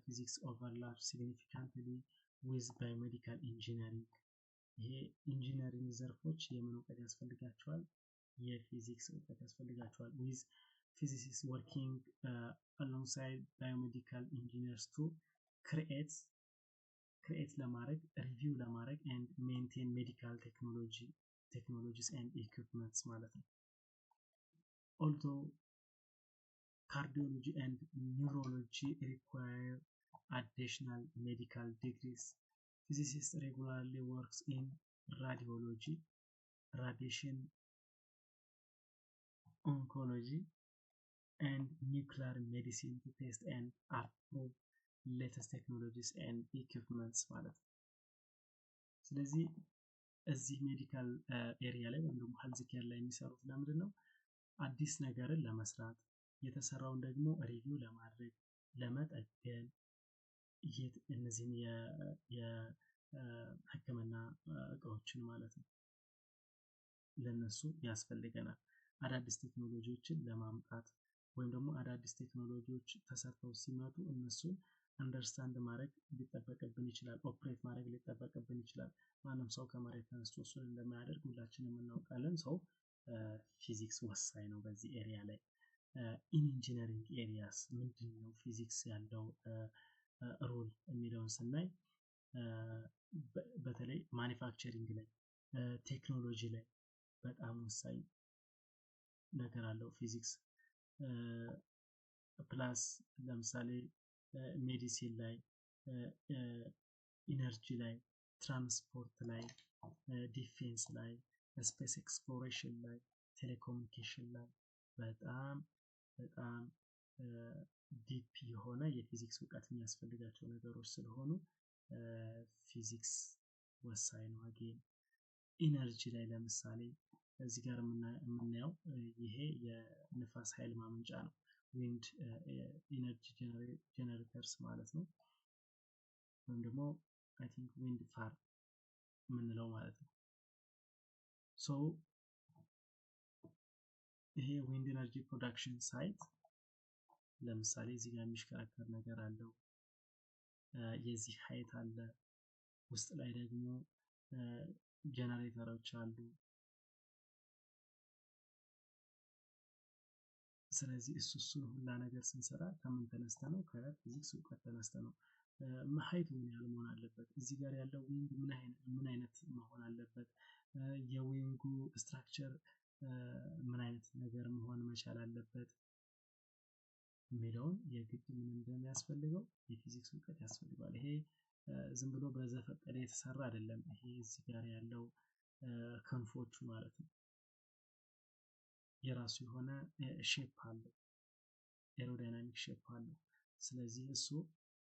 physics overlap significantly with biomedical engineering። ይሄ engineering ዘርፎች የምን እውቀት ያስፈልጋቸዋል? የፊዚክስ እውቀት ያስፈልጋቸዋል። With physicists working alongside biomedical engineers to create ለማድረግ፣ review ለማድረግ and maintain medical technologies and equipments ማለት ነው። Although cardiology and neurology require additional medical degrees, physicists regularly works in radiology, radiation oncology and nuclear medicine to test and approve latest technologies and equipments ማለት ነው። ስለዚህ እዚህ medical area ላይ ወይም ደግሞ health care ላይ የሚሰሩት ለምንድን ነው? አዲስ ነገርን ለመስራት፣ የተሰራውን ደግሞ review ለማድረግ፣ ለመጠገን፣ እነዚህን የሕክምና እቃዎችን ማለት ነው። ለነሱ ያስፈልገናል። አዳዲስ ቴክኖሎጂዎችን ለማምጣት ወይም ደግሞ አዳዲስ ቴክኖሎጂዎች ተሰርተው ሲመጡ እነሱን understand ማድረግ ሊጠበቅብን ይችላል። Operate ማድረግ ሊጠበቅብን ይችላል። ማንም ሰው ከመሬት ተነስቶ እሱን እንደማያደርግ ሁላችንም እናውቃለን። So ፊዚክስ ወሳኝ ነው በዚህ area ላይ። In engineering areas ምንድን ነው ፊዚክስ ያለው role የሚለውን ስናይ በተለይ manufacturing ላይ፣ ቴክኖሎጂ ላይ በጣም ወሳኝ ነገር አለው ፊዚክስ። Plus ለምሳሌ medicine ላይ፣ energy ላይ፣ ትራንስፖርት ላይ፣ defense ላይ፣ space exploration ላይ፣ ቴሌኮሙኒኬሽን ላይ በጣም በጣም deep የሆነ የፊዚክስ እውቀት የሚያስፈልጋቸው ነገሮች ስለሆኑ ፊዚክስ ወሳኝ ነው። Again, energy ላይ ለምሳሌ እዚህ ጋር የምናየው ይሄ የንፋስ ኃይል ማመንጫ ነው። Wind energy generators ማለት ነው። ወይም ደግሞ I think wind farm የምንለው ማለት ነው። So ይሄ wind energy production site ለምሳሌ እዚህ ጋር የሚሽከረከር ነገር አለው። የዚህ height አለ። ውስጥ ላይ ደግሞ ጀነሬተሮች አሉ። ስለዚህ እሱን ሁላ ነገር ስንሰራ ከምን ተነስተን ነው? ከፊዚክስ እውቀት ተነስተን ነው። Height ኡ ምን ያህል መሆን አለበት? እዚህ ጋር ያለው wind ምን አይነት መሆን አለበት? የ wing ኡ structure ምን አይነት ነገር መሆን መቻል አለበት? የሚለውን የግድ ምን እንደሚያስፈልገው የፊዚክስ እውቀት ያስፈልገዋል። ይሄ ዝም ብሎ በዘፈቀደ የተሰራ አይደለም። ይሄ እዚህ ጋር ያለው ክንፎቹ ማለት ነው። የራሱ የሆነ shape አለው፣ aerodynamic shape አለው። ስለዚህ እሱ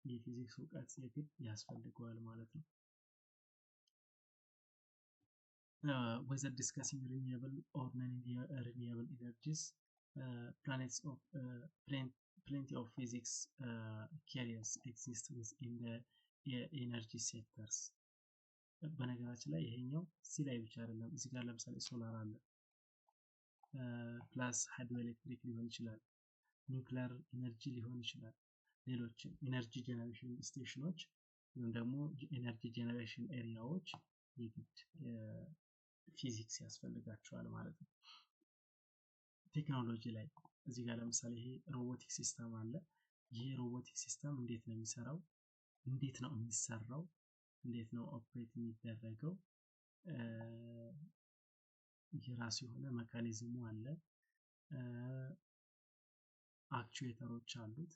የፊዚክስ እውቀት የግድ ያስፈልገዋል ማለት ነው። Whether discussing renewable or non-renewable energies, plenty of physics careers exist within the energy sectors። በነገራችን ላይ ይሄኛው እዚህ ላይ ብቻ አይደለም። እዚህ ጋር ለምሳሌ ሶላር አለ፣ plus hydroelectric ሊሆን ይችላል፣ nuclear energy ሊሆን ይችላል። ሌሎችም energy generation station ኦች ወይም ደግሞ energy generation area ዎች የግድ ፊዚክስ ያስፈልጋቸዋል ማለት ነው። ቴክኖሎጂ ላይ እዚህ ጋር ለምሳሌ ይሄ robotic system አለ። ይህ robotic system እንዴት ነው የሚሰራው? እንዴት ነው የሚሰራው? እንዴት ነው operate የሚደረገው? የራሱ የሆነ mechanism ኡ አለ። Actuator ኦች አሉት።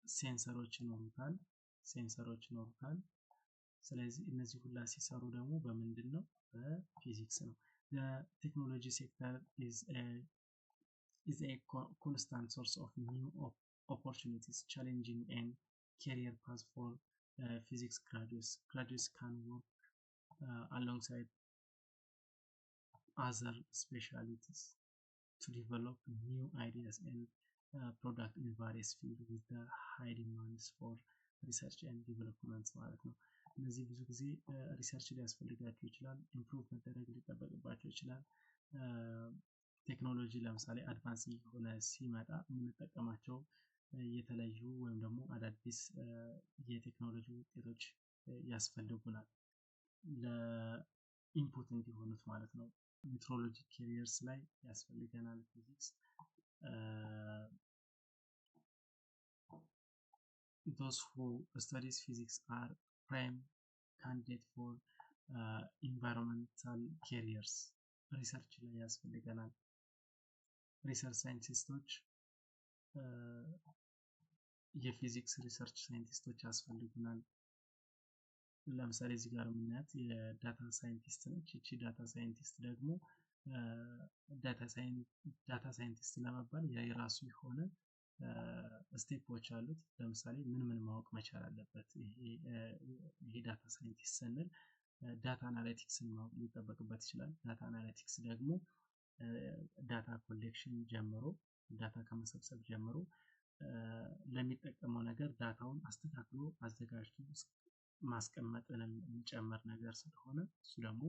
Sensor ኦች ይኖሩታል። Sensor ኦች ይኖሩታል። ስለዚህ እነዚህ ሁላ ሲሰሩ ደግሞ በምንድን ነው? በፊዚክስ ነው። Technology sector is a constant source of new opportunities, challenging and career path for physics graduates. Graduates can work alongside other specialties to develop new ideas and product in various fields with the high demands for research and development ማለት ነው። እነዚህ ብዙ ጊዜ research ሊያስፈልጋቸው ይችላል። Improve መደረግ ሊጠበቅባቸው ይችላል። ቴክኖሎጂ ለምሳሌ advance እየሆነ ሲመጣ የምንጠቀማቸው የተለዩ ወይም ደግሞ አዳዲስ የቴክኖሎጂ ውጤቶች ያስፈልጉናል ለ input እንዲሆኑት ማለት ነው። Meteorology careers ላይ ያስፈልገናል ፊዚክስ። Those who studies physics are prime candidate for environmental careers. Research ላይ ያስፈልገናል። Research scientist ኦች፣ የፊዚክስ research scientist ኦች ያስፈልጉናል። ለምሳሌ እዚህ ጋር የምናያት የ data scientist ነች። ይቺ data scientist ደግሞ data scientist ለመባል የራሱ የሆነ step ኦች አሉት። ለምሳሌ ምን ምን ማወቅ መቻል አለበት? ይሄ data scientist ስንል data analytics ን ማወቅ ሊጠበቅበት ይችላል። Data analytics ደግሞ data collection ጀምሮ፣ data ከመሰብሰብ ጀምሮ ለሚጠቀመው ነገር data ውን አስተካክሎ አዘጋጅቶ ማስቀመጥንም የሚጨምር ነገር ስለሆነ እሱ ደግሞ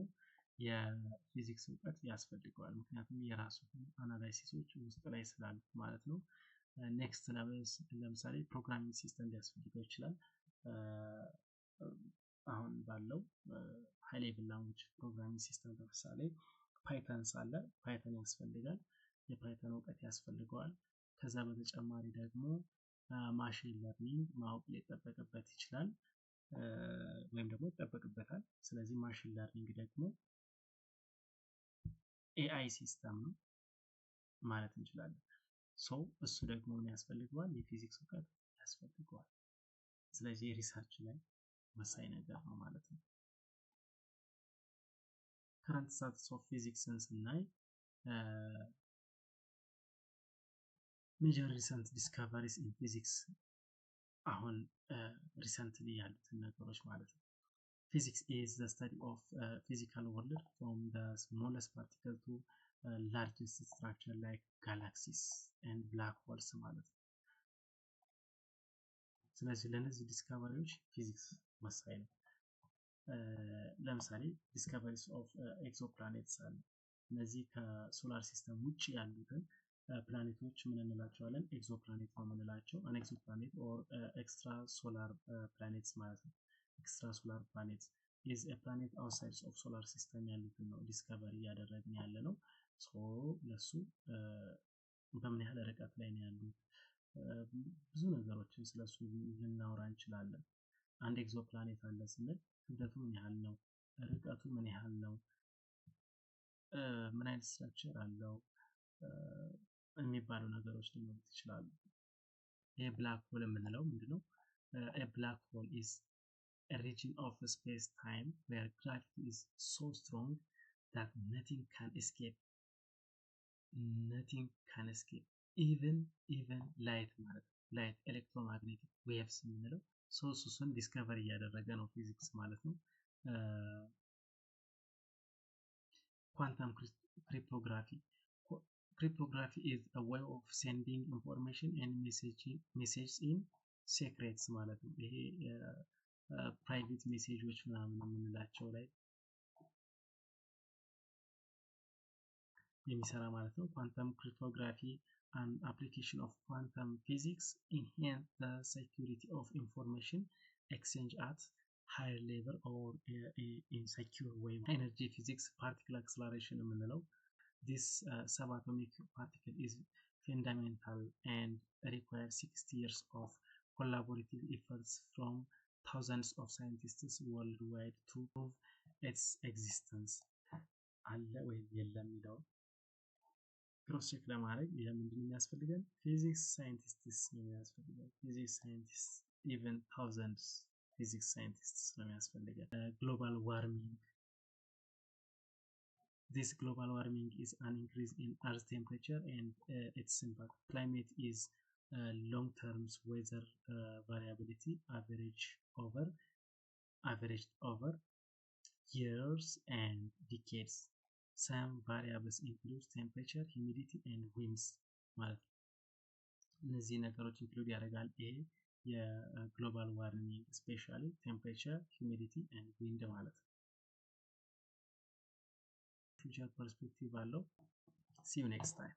የፊዚክስ እውቀት ያስፈልገዋል። ምክንያቱም የራሱ analysis ኦች ውስጥ ላይ ስላሉት ማለት ነው። Next ለምሳሌ programming system ሊያስፈልገው ይችላል። አሁን ባለው high level language programming system ለምሳሌ Python አለ። Python ያስፈልጋል። የ Python እውቀት ያስፈልገዋል። ከዛ በተጨማሪ ደግሞ machine learning ማወቅ ሊጠበቅበት ይችላል ወይም ደግሞ ይጠበቅበታል። ስለዚህ machine learning ደግሞ AI system ነው ማለት እንችላለን። So እሱ ደግሞ ምን ያስፈልገዋል? የፊዚክስ እውቀት ያስፈልገዋል። ስለዚህ research ላይ ወሳኝ ነገር ነው ማለት ነው። Current status of physics ን ስናይ major recent discoveries in physics፣ አሁን recently ያሉትን ነገሮች ማለት ነው። Physics is the study of physical world from the smallest particle to largest structure like galaxies and black holes ማለት ነው። ስለዚህ ለእነዚህ discovery ዎች ፊዚክስ ወሳኝ ነው። ለምሳሌ discoveries of exoplanets አለ። እነዚህ ከ solar system ውጭ ያሉትን ፕላኔቶች ምን እንላቸዋለን? Exoplanet ነው የምንላቸው። An exoplanet or extra solar planets ማለት ነው። Extra solar planet is a planet outside of solar system ያሉትን ነው discovery እያደረግን ያለ ነው። So ለሱ በምን ያህል ርቀት ላይ ነው ያሉት፣ ብዙ ነገሮችን ስለሱ ልናወራ እንችላለን። አንድ exoplanet አለ ስንል ክብደቱ ምን ያህል ነው፣ ርቀቱ ምን ያህል ነው፣ ምን አይነት structure አለው የሚባሉ ነገሮች ሊኖሩት ይችላሉ። ይህ black hole የምንለው ምንድነው? Black hole is a region of space time where gravity is so strong that nothing can escape, nothing can escape, even light ማለት ነው። Light, electromagnetic waves የምንለው። So እሱን discover እያደረገ ነው ፊዚክስ ማለት ነው። Quantum cryptography. Cryptography is a way of sending information and message in secrets ማለት ነው። ይሄ private message ኦች ምናምን የምንላቸው ላይ የሚሰራ ማለት ነው። Quantum cryptography, an application of quantum physics, enhance the security of information exchange at higher level or in secure way። Energy physics, particle acceleration የምንለው this subatomic particle is fundamental and require 60 years of collaborative efforts from thousands of scientists worldwide to prove its existence። አለ ወይም የለም የሚለው cross check ለማድረግ የምንድን የሚያስፈልገን? Physics scientists ነው የሚያስፈልገን። Physics scientist, even thousands physics scientists ነው የሚያስፈልገን። Global warming. This global warming is an increase in Earth temperature and its impact. Climate is long-term weather variability averaged over years and decades. Some variables include temperature, humidity and winds ማለት ነው። እነዚህ ነገሮች include ያደርጋል። ይሄ የ global warming specially temperature, humidity and wind ማለት ነው። Future perspective አለው። See you next time.